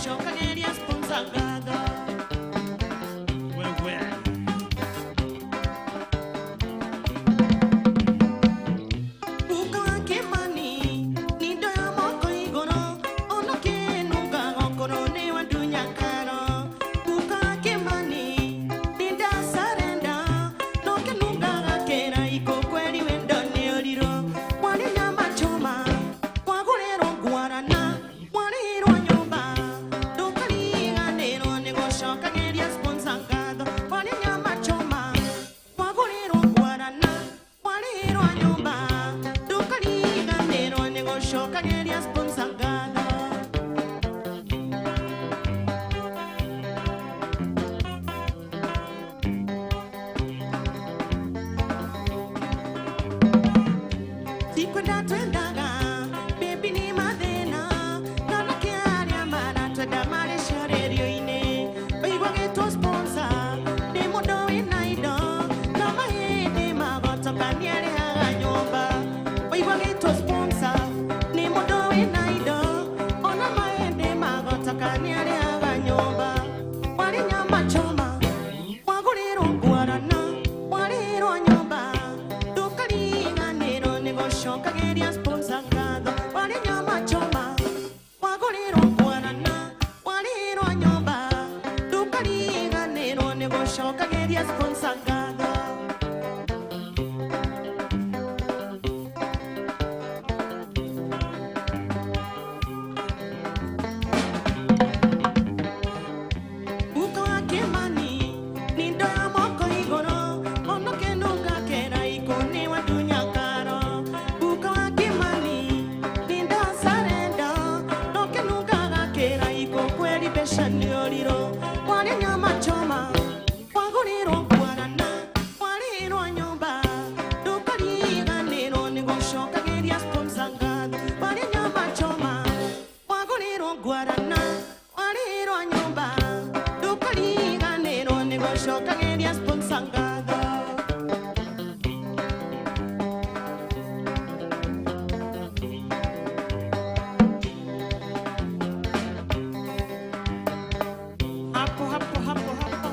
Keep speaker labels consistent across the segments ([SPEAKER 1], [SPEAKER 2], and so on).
[SPEAKER 1] Nĩgũcokageria sponsor ngatho.
[SPEAKER 2] Wewe.
[SPEAKER 1] Guka wa Kĩmani nĩ ndoya moko igũrũ, ona kĩnungaga okorwo nĩ wa ndunyakaro. Guka wa Kĩmani nĩ ndasarenda, no kĩnungaga kĩraikũ kweri wendo nĩ ũrirũ. Mwarĩ nyama choma, wagũrĩrwo ngwarana, mwarĩhĩrwo nyũmba, ndũkariganĩrwo nĩ gũcokageria sponsor ngatho. Mwarĩ nyama choma, wagũrĩrwo ngwarana, mwarĩhĩrwo nyũmba, ndũkariganĩrwo nĩ gũcokageria sponsor ngatho. Tikwenda twendaga baby nĩ mathĩna, nanake arĩa maratwenda marĩ ciarĩrio-inĩ. Waigua gĩtwo sponsor nĩ mũndũ wĩna indo, no mahĩndĩ magotoka nĩarĩhaga nyũmba. Waigua gĩtwo sponsor nĩ mũndũ wĩna indo, ona mahĩndĩ magotoka nĩarĩhaga nyũmba. Warĩ nyama choma, wagũrĩrwo ngwarana, warĩhĩrwo nyũmba, ndũkariganĩrwo nĩ gũcokageria sponsor ngatho. Warĩ nyama choma, wagũrĩrwo ngwarana, warĩhĩrwo nyũmba, ndũkariganĩrwo nĩ gũcokageria sponsor ngatho. Guka wa Kĩmani nĩ ndoya moko igũrũ, ona kĩnunga kĩraikũ nĩ wa ndunyakaro. Guka wa Kĩmani nĩ ndasarenda, no kĩnungaga kĩraikũ kweri mbeca nĩ ũrirũ. Warĩ nyama choma, wagũrĩrwo ngwarana, warĩhĩrwo nyũmba, ndũkariganĩrwo nĩ gũcokageria sponsor ngatho. Warĩ nyama choma, wagũrĩrwo ngwarana, warĩhĩrwo nyũmba, ndũkariganĩrwo nĩ gũcokageria sponsor ngatho.
[SPEAKER 2] Hapo hapo hapo hapo.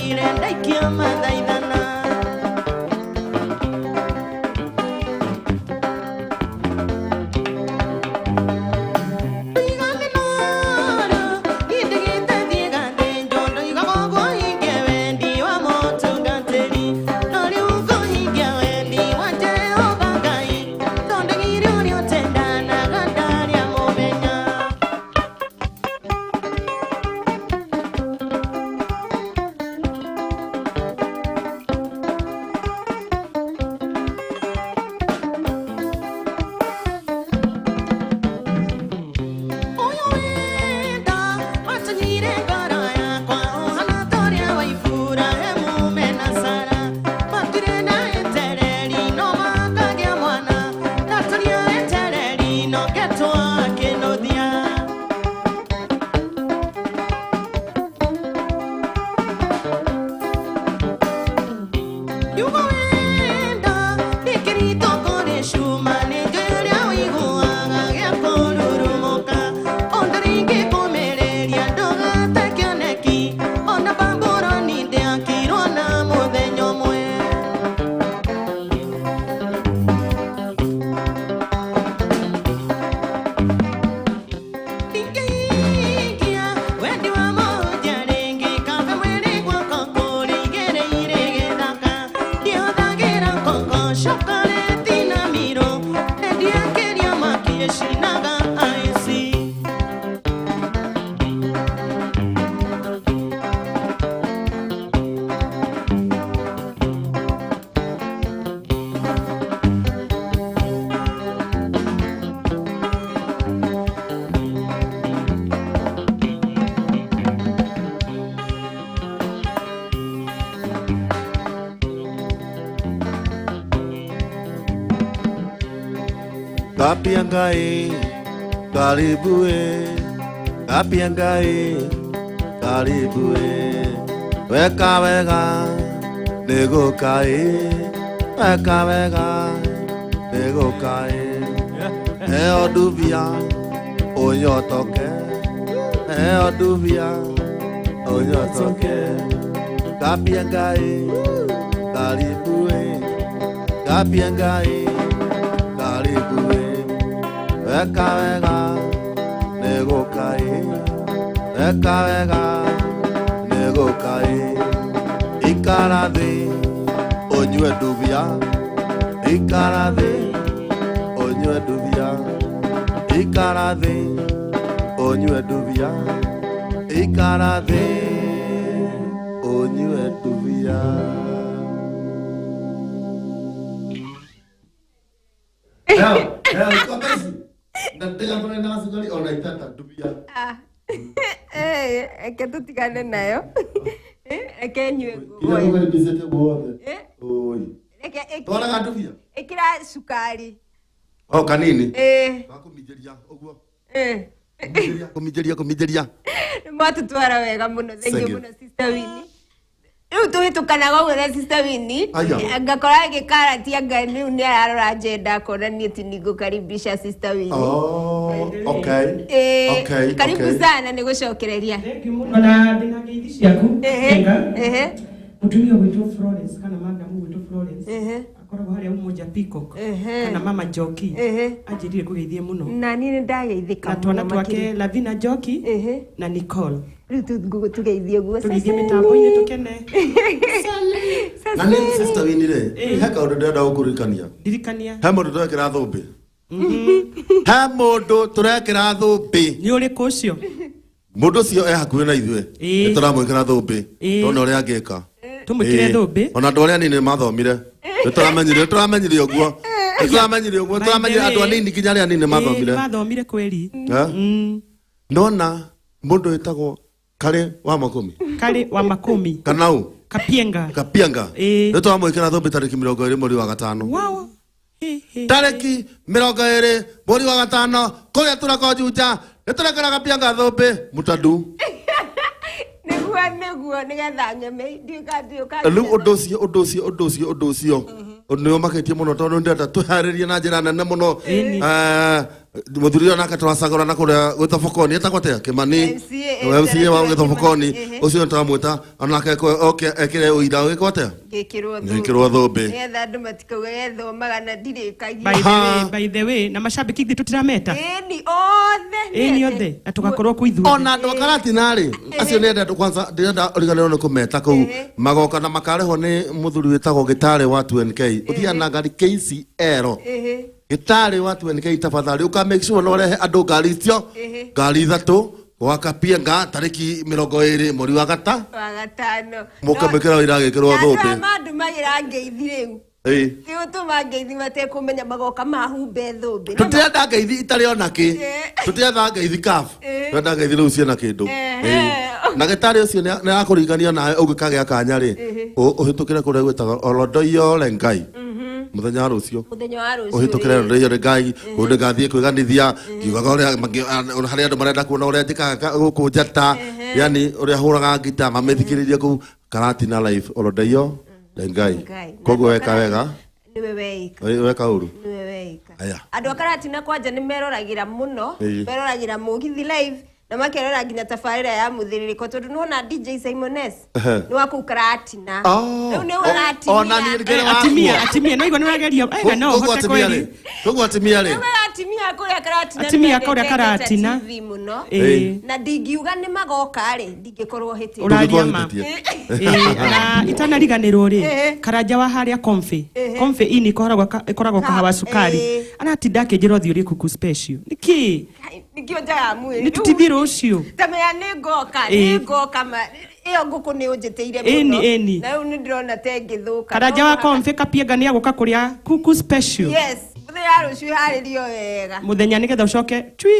[SPEAKER 1] Ndokire ndaikia mathaithana. Ũyũ wenda watunyire ngoro yakwa ũhana ta ũrĩa wa Iburahĩmu mena Sara. Matirĩ na etereri no makagĩa mwana, ndatũria etereri no ngetwo akĩnũthia. Yugo wenda nĩkĩrĩtwo kũrĩ cuma nĩ njũĩ ũrĩa ũiguaga gĩa kũrurumũka. Ũndũ ringĩkũmĩrĩria ndũgate kĩoneki, ona Babuloni ndĩakirwo na mũthenya ũmwe. Ndingĩhingia wendi wa mũhunjia rĩngĩ, kabe mwĩrĩ guoko kũrĩ igereire gĩthaka. Ndihũthagĩra koko, chocolate na miro, endiakĩria mwaki ĩcinaga aici.
[SPEAKER 2] Kapiangai, karibu e, kapiangai, karibu e. Weka wega, nĩgũka e, weka wega, nĩgũka e. Heo ndubia, ũnyotoke, heo ndubia, ũnyotoke. Kapiangai, karibu e, kapiangai, karibu e. Weka wega, nĩgũka ĩ, weka wega, nĩgũka ĩ. Ikara thĩ, ũnyue ndubia, ikara thĩ, ũnyue ndubia, ikara thĩ, ũnyue ndubia, ikara thĩ, ũnyue ndubia. Heo, heo, iko taici. Na ndigatũre na cukari ona itata ndubia.
[SPEAKER 3] Ah. Eh, reke tũtigane nayo. Eh, reke nyue
[SPEAKER 2] Iria
[SPEAKER 3] nguo.
[SPEAKER 2] ngũkaribicĩte guothe.
[SPEAKER 3] Eh,
[SPEAKER 2] Oi.
[SPEAKER 3] reke
[SPEAKER 2] Twaraga ndubia.
[SPEAKER 3] ĩkĩra cukari.
[SPEAKER 2] O kanini.
[SPEAKER 3] Eh,
[SPEAKER 2] Wakũminjĩria ũguo.
[SPEAKER 3] eh.
[SPEAKER 2] Kũminjĩria, kũminjĩria.
[SPEAKER 3] Nĩ mwatũtwara wega mũno. Thank
[SPEAKER 2] Thank
[SPEAKER 3] you
[SPEAKER 2] you.
[SPEAKER 3] mũno Sister Winnie. Rĩu tũhĩtũkanaga ũguo na Sister Winnie.
[SPEAKER 2] Aya.
[SPEAKER 3] Ngakora agĩkaratia anga rĩu nĩ ararora njenda akona niĩ ti ningũkaribisha Sister Winnie.
[SPEAKER 2] Oh, okay.
[SPEAKER 3] Eh,
[SPEAKER 2] Okay,
[SPEAKER 3] karibu
[SPEAKER 2] okay.
[SPEAKER 3] sana nĩ gũcokereria.
[SPEAKER 1] Thank you mũno na ndĩna ngeithi ciaku.
[SPEAKER 3] Ehe,
[SPEAKER 1] Kenga.
[SPEAKER 3] ehe,
[SPEAKER 1] Mũtumia ũgwĩtwo Florence kana madam ũgwĩtwo Florence
[SPEAKER 3] Ehe.
[SPEAKER 1] akoragwo harĩa Umoja Peacock
[SPEAKER 3] Ehe.
[SPEAKER 1] kana mama Njoki
[SPEAKER 3] Ehe.
[SPEAKER 1] anjĩrire ngũgeithie mũno
[SPEAKER 3] Na niĩ nĩ ndageithĩka
[SPEAKER 1] na twana
[SPEAKER 3] mũno
[SPEAKER 1] twake
[SPEAKER 3] makĩria.
[SPEAKER 1] Lavina Njoki
[SPEAKER 3] Ehe.
[SPEAKER 1] na Nicole
[SPEAKER 3] Rĩu tũgeithie ũguo.
[SPEAKER 1] tũgeithie mĩtambo-inĩ tũkene.
[SPEAKER 2] Na nĩ sister Winnie rĩ, he kaũndũ ndĩrenda gũkũririkania.
[SPEAKER 1] Ndirikania.
[SPEAKER 2] He mũndũ tũrekĩra thũmbĩ. He mũndũ tũrekĩra thũmbĩ.
[SPEAKER 1] Nĩ ũrĩkũ ũcio?
[SPEAKER 2] Mũndũ ũcio e hakuhĩ na ithuĩ.
[SPEAKER 1] Ĩĩ.
[SPEAKER 2] Nĩ tũramwĩkĩra thũmbĩ.
[SPEAKER 1] Ĩĩ.
[SPEAKER 2] Tuone ũrĩa angĩka.
[SPEAKER 1] Tũmwĩkĩre
[SPEAKER 2] Ĩĩ.
[SPEAKER 1] thũmbĩ.
[SPEAKER 2] Ona andũ arĩa anini nĩ mathomire. Nĩ tũramenyire, nĩ tũramenyire ũguo. Nĩ tũramenyire ũguo, nĩ tũramenyire andũ anini nginya arĩa anini nĩ
[SPEAKER 1] Ĩĩ,
[SPEAKER 2] mathomire.
[SPEAKER 1] nĩ mathomire kweli.
[SPEAKER 2] Eh? Ndona mũndũ wĩtagwo Karĩ wa Makũmi.
[SPEAKER 1] Karĩ wa Makũmi.
[SPEAKER 2] Kana ũ?
[SPEAKER 1] Kapienga.
[SPEAKER 2] Kapianga.
[SPEAKER 1] Ĩĩ.
[SPEAKER 2] Nĩ tũramwĩkĩra thũmbĩ tarĩki 20 mweri wa gatano.
[SPEAKER 1] Wow. He, he.
[SPEAKER 2] Tarĩki 20 mweri wa gatano kũrĩa tũrako Juja nĩ tũrekĩra Kapianga thũmbĩ mũtandu.
[SPEAKER 3] Nĩguo nĩguo nĩgetha ng'eme ndiũka
[SPEAKER 2] Rĩu ũndũ ũcio ũndũ ũcio ũndũ ũcio ũndũ ũcio nĩ ũmakĩtie mũno tondũ ndĩrenda twĩharĩrie na njĩra nene mũno. Eh, Mũthuri ũyũ nake tũracagũra na kũrĩa gwĩtobokoni etagwo atĩa Kĩmani.
[SPEAKER 3] MCA,
[SPEAKER 2] MCA wa gĩtobokoni.
[SPEAKER 3] Ehe.
[SPEAKER 2] Ũcio nĩtũramwĩta onake oke ekĩre ũira wĩkwo atĩa.
[SPEAKER 3] Ngĩkĩrwo.
[SPEAKER 2] Ngĩkĩrwo thũmbĩ.
[SPEAKER 3] Nĩgetha andũ matikaugage thomaga na ndirĩkagia.
[SPEAKER 1] By the way,
[SPEAKER 2] Aha.
[SPEAKER 1] by the way, na macambĩki ithuĩ tũtirameta.
[SPEAKER 3] Ĩni othe.
[SPEAKER 1] Ĩni othe na tũgakorwo kũ ithuothe.
[SPEAKER 2] Ona andũ a Karatina rĩ, acio nĩ enda kwanza ndĩrenda ũriganĩrwo nĩ kũmeta kũu magoka na makarehwo nĩ mũthuri wĩtagwo Gĩtarĩ wa 2NK ũthiaga na ngari KCL. Gĩtarĩ wa 2NK, tafadhali ũka make sure no ũrehe andũ ngari icio, ngari ithatũ gwa Kapienga tarĩki 20 mweri wa gata.
[SPEAKER 3] Wa gatano.
[SPEAKER 2] Mũke mwĩkĩra wĩra agĩkĩrwo thũmbĩ.
[SPEAKER 3] Mandũmagĩra ngeithi rĩu.
[SPEAKER 2] Ĩĩ.
[SPEAKER 3] Ti gũtũma ngeithi matekũmenya magoka mahumbe thũmbĩ.
[SPEAKER 2] Tũtirenda ngeithi itarĩ ona kĩ. Tũtirenda ngeithi kaf. Tũrenda ngeithi rĩu ciĩna kĩndũ.
[SPEAKER 3] Ehe.
[SPEAKER 2] Na gĩtarĩ ũcio nĩ akũringania nawe ũngĩkagĩa kanya rĩ, ũhĩtũkĩre kũrĩa gwĩtagwo Olodoyo Lengai mũthenya wa rũciũ.
[SPEAKER 3] Mũthenya wa rũciũ.
[SPEAKER 2] Ũhĩtũkĩre Olodoyo Lengai kũndũ ngathiĩ kwĩganithia ngiugaga ũrĩa harĩa andũ marenda kuona ũrĩa njĩkaga gũkũ njata, yani ũrĩa hũraga ngita, mamĩthikĩrĩrie kũu Karatina live Olodoyo Lengai.
[SPEAKER 3] Ngai.
[SPEAKER 2] Koguo weka wega.
[SPEAKER 3] Nĩwe weika.
[SPEAKER 2] Weka ũru.
[SPEAKER 3] Nĩwe weika.
[SPEAKER 2] Aya.
[SPEAKER 3] Andũ a Karatina kwanja nĩ meroragĩra mũno. Meroragĩra mũgithi live na makerora nginya tabarĩra ya mũthĩrĩrĩko tondũ nĩwona DJ Simon S nĩ wa kũu Karatina.
[SPEAKER 2] Oh.
[SPEAKER 3] Rĩu nĩ
[SPEAKER 2] Ona niĩ
[SPEAKER 3] atimia.
[SPEAKER 2] ngĩrĩ wa
[SPEAKER 1] Atimia,
[SPEAKER 2] kuo.
[SPEAKER 1] atimia no igua nĩ ũrageria ega no
[SPEAKER 2] Koguo
[SPEAKER 1] ũhote
[SPEAKER 2] atimia rĩ
[SPEAKER 1] kweri.
[SPEAKER 2] Koguo atimia rĩ.
[SPEAKER 3] Atimia kũrĩa Karatina.
[SPEAKER 1] Atimia
[SPEAKER 3] nĩ
[SPEAKER 1] kũrĩa
[SPEAKER 3] mendete
[SPEAKER 1] Karatina.
[SPEAKER 3] TV mũno.
[SPEAKER 1] Ĩĩ.
[SPEAKER 3] Na ndingiuga nĩ magoka rĩ, ndingĩkorwo hĩtĩtie.
[SPEAKER 1] Ũraria ma.
[SPEAKER 2] Ndũngĩkorwo
[SPEAKER 1] Ĩĩ, na itanariganĩrwo rĩ, karanja wa harĩa Comfy Comfy ini ĩkoragwo kahawa cukari, aratinda akĩnjĩra ũthiĩ ũrĩe kuku special nĩkĩ.
[SPEAKER 3] Kai, nĩkĩo njaga mwĩrĩ.
[SPEAKER 1] Nĩ tũtithiĩ rũciũ.
[SPEAKER 3] Tamenya nĩ ngoka. Nĩ ngoka ma ĩyo ngũkũ nĩ ũnjĩtĩire
[SPEAKER 1] Ĩni,
[SPEAKER 3] mũno.
[SPEAKER 1] ĩni.
[SPEAKER 3] Na rĩu nĩ ndĩrona ta ĩngĩthũka.
[SPEAKER 1] Karanja
[SPEAKER 3] No
[SPEAKER 1] wa
[SPEAKER 3] mũhaka.
[SPEAKER 1] Comfy Kapienga nĩ agũka kũrĩa kuku special.
[SPEAKER 3] Yes, mũthenya wa rũciũ harĩrio wega.
[SPEAKER 1] Mũthenya nĩgetha ũcoke twi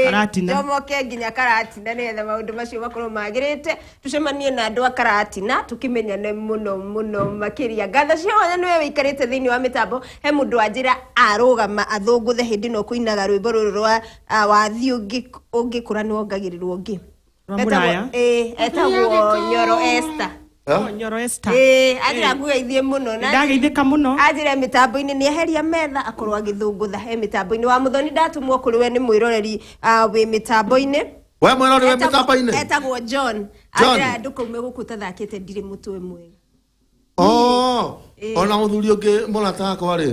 [SPEAKER 1] Karatina.
[SPEAKER 3] Njomoke nginya Karatina nĩgetha maũndũ macio makorwo magĩrĩte, tũcemanie na andũ a Karatina tũkĩmenyane mũno mũno makĩria. Ngatho cia mwanya nĩwe wĩikarĩte thĩinĩ wa mĩtambo. He mũndũ wanjĩra arũgama athũngũthe hĩndĩ ĩno kũinaga rwĩmbo rũrũ rwa wathi ũngĩkũra nĩwongagĩrĩrwo ũngĩ.
[SPEAKER 1] Rwa Mũraya?
[SPEAKER 3] Ĩĩ, etagwo Nyoro Esther.
[SPEAKER 1] Oh, Nyoro Esther.
[SPEAKER 3] Ĩĩ, anjĩra ngugeithie mũno na
[SPEAKER 1] Ndageithĩka mũno.
[SPEAKER 3] Anjĩre mĩtambo-inĩ nĩ eheria metha akorwo agĩthũngũtha he mĩtambo-inĩ wa mũthoni. Ndatũmwo kũrĩ we nĩ mwĩroreri wĩ mĩtambo-inĩ.
[SPEAKER 2] We mwĩrori wĩ mĩtambo-inĩ.
[SPEAKER 3] Etagwo John.
[SPEAKER 2] John.
[SPEAKER 3] Anjĩra ndũkaume gũkũ ũtathakĩte ndirĩ mũtwe mwega.
[SPEAKER 2] Oh, ona mũthuri ũngĩ mũrata wakwa rĩ,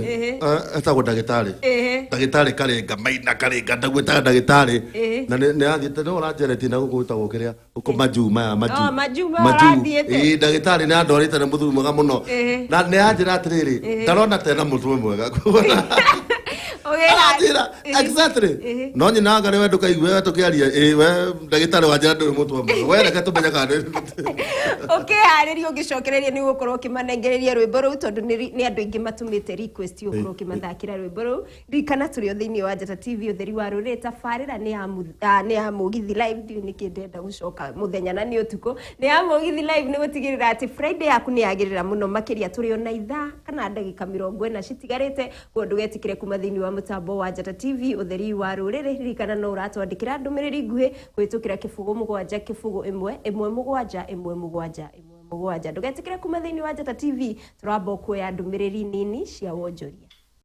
[SPEAKER 2] etagwo ndagĩtarĩ. Ndagĩtarĩ Karenga Maina Karenga ndagwĩtaga ndagĩtarĩ. Na nĩ athiĩte nĩ ũranjeretie na gũkũ gwĩtagwo kĩrĩa gũkũ majuu maya majuu.
[SPEAKER 3] Oh, majuu maya ũrathiĩte.
[SPEAKER 2] Ĩĩ, ndagĩtarĩ nĩ andwarĩte, nĩ mũthuri mwega mũno. Na nĩ anjĩra atĩrĩrĩ, ndarona tena mũtwe mwega. Aranjĩra exactly no nyina anga nĩ we ndũkaigue we tũkĩaria. Ĩĩ, we ndagĩtarĩ wanjĩra ndũrĩ mũtwe mwega, we reke tũmenye kana
[SPEAKER 3] Ũkĩharĩria ũngĩcokereria nĩ ũgũkorwo ũkĩmanengereria rwĩmbo rũu tondũ nĩ andũ aingĩ matũmĩte request ũkorwo ũkĩmathakĩra rwĩmbo rũu. Ririkana tũrĩ o thĩinĩ wa Njata TV ũtheri wa rũrĩrĩ, tabarĩra nĩ ya mũgithi live. Ndiũĩ nĩkĩ ndĩrenda gũcoka mũthenya na nĩ ũtukũ. Nĩ ya mũgithi live nĩ gũtigĩrĩra atĩ Friday yaku nĩ yagĩrĩra mũno makĩria. Tũrĩ o na ithaa kana ndagĩka 40 citigarĩte kuo, ndũgetĩkĩre kuma thĩinĩ wa mũtambo wa Njata TV ũtheri wa rũrĩrĩ. Ririkana no ũratwandĩkĩra ndũmĩrĩri nguhĩ kũhĩtũkĩra 0700 17 17 17. Ndũgetĩkĩre kuma thĩinĩ wa Njata TV. Tũramba kuoya ndũmĩrĩri nini cia wonjoria.